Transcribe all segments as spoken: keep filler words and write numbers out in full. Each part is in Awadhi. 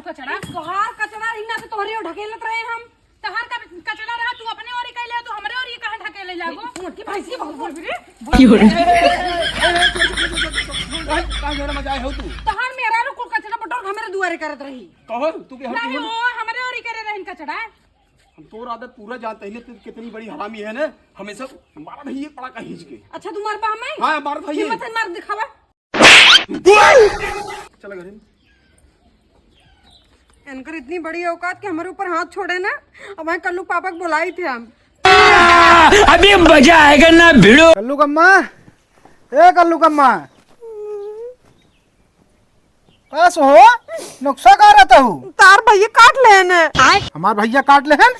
कचड़ा? तोहार कचड़ा रही ना तो तोहरे ओर ढकेलत रहे हम। तोहार का कचड़ा रहा, तू अपने ओरी कैले, तू हमरे ओरी काहे ढकेले लागो? मोटी भैंसी बहुत बोल रे। की हो रे? काहे, काहे मेरा मजाक हो तू? तोहार मेहरारू कुल कचड़ा बटोर हमरे दुआरे करत रही। कहो, तू के हम नहीं, क्यों? ओ, हमरे ओरी करे रहन कचड़ा। हम तोर आदत पूरा जानते हैं, तू कितनी बड़ी हरामी है ना, हमेशा मारा नहीं ये पड़ा कहीं के। अच्छा, तू मार पा हमें? हाँ, मार भाई। हिम्मत है, मार दिखावा। चला घरे। इनकर इतनी बड़ी औकात कि हमारे ऊपर हाथ छोड़े ना। अब वहाँ कल्लू पापा को बुलाई थे हम। अभी मजा आएगा ना भिड़ो। कल्लू कम्मा, ए कल्लू कम्मा, का सो हो? नुक्सा का रहता हूँ? तार भैया काट लेन। हमार भैया काट लेन?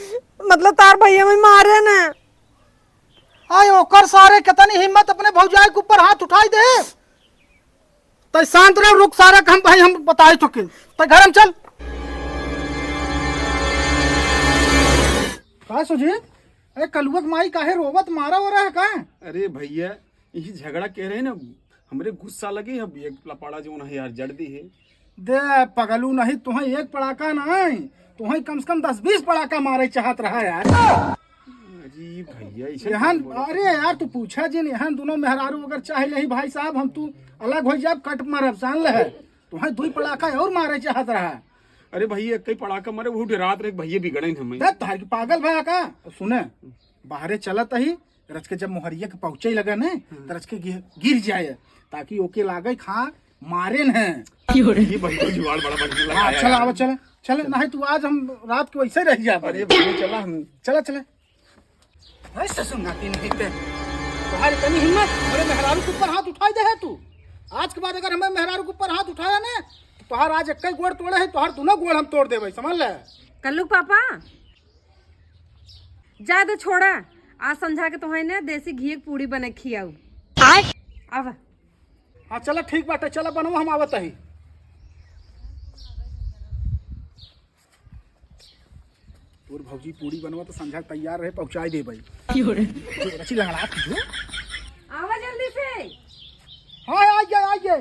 मतलब तार भैया में मारे न। आय ओकर सारे, कितनी हिम्मत अपने भौजाई के ऊपर हाथ उठाई दे। तै शांत रह, रुक सारा काम भाई हम बताए तो के। तै घर में चल। का सुजीत, अरे कलुआ के माई काहे रोवत, मारा हो रहा है का? अरे भैया, यही झगड़ा कह रहे ना, हमरे गुस्सा लगे, अब एक लपाड़ा जो है यार, जड़ दी है। दे पगलू नहीं, तुहें एक पड़ाका नहीं, तुहें कम से कम दस बीस पड़ाका मारे चाहत रहा यार। अरे भैया, ऐसे एहन, क्यों बोलत अरे यार, तू पूछा जिन, एहन दोनों मेहरारू अगर चाह लेही भाई साहब, हम तू अलग हो जाब, कट मारब, जान ले। तुहें दुई पड़ाका और मारे चाहत रहा। अरे भैया, एक ही पड़ाका मारे, वो डरात रहे, भैया बिगड़े न हमें। दे, तार की पागल भया का? सुने, बाहरे चलत ही, रच के जब मोहरिया के पहुँचे लगा ने, हाँ। तो रच के गिर, गिर जाए, ताकि ओके लागे खा मारे न। ये भाई को जुगाड़ बड़ा बढ़िया लगा हाँ, यार। चला, आवा, चला, चला, नहीं तू आज हम रात को ऐसे रह जाब। अरे भाई, चला हम। चला, चला। है ससुर नाती नहीं ते। तुम्हारी इतनी हिम्मत, मेरे मेहरारू के ऊपर हाथ उठाई दे है तू। आज के बाद अगर हमें मेहरारू के ऊपर हाथ उठाया ने, तो तुहार आज एक ही गोड़ तोड़े है, तुहार दोनों गोड़ हम तोड़ देबे, समझ ले। कल्लू पापा, जा दे, छोड़ा। आज संझा के तोहई ने देसी घी के पूड़ी बने खियाऊ। आय? आवा। हाँ, चला, ठीक बाटे, चला बनवा, हम आवत ही। तोर भौजी पूड़ी बनवा तो संझा के तैयार रहे, पहुँचाई देबे। की हो रे? रची लंगड़ा की जो। आवा जल्दी से। हाँ, आ गया, आ गया।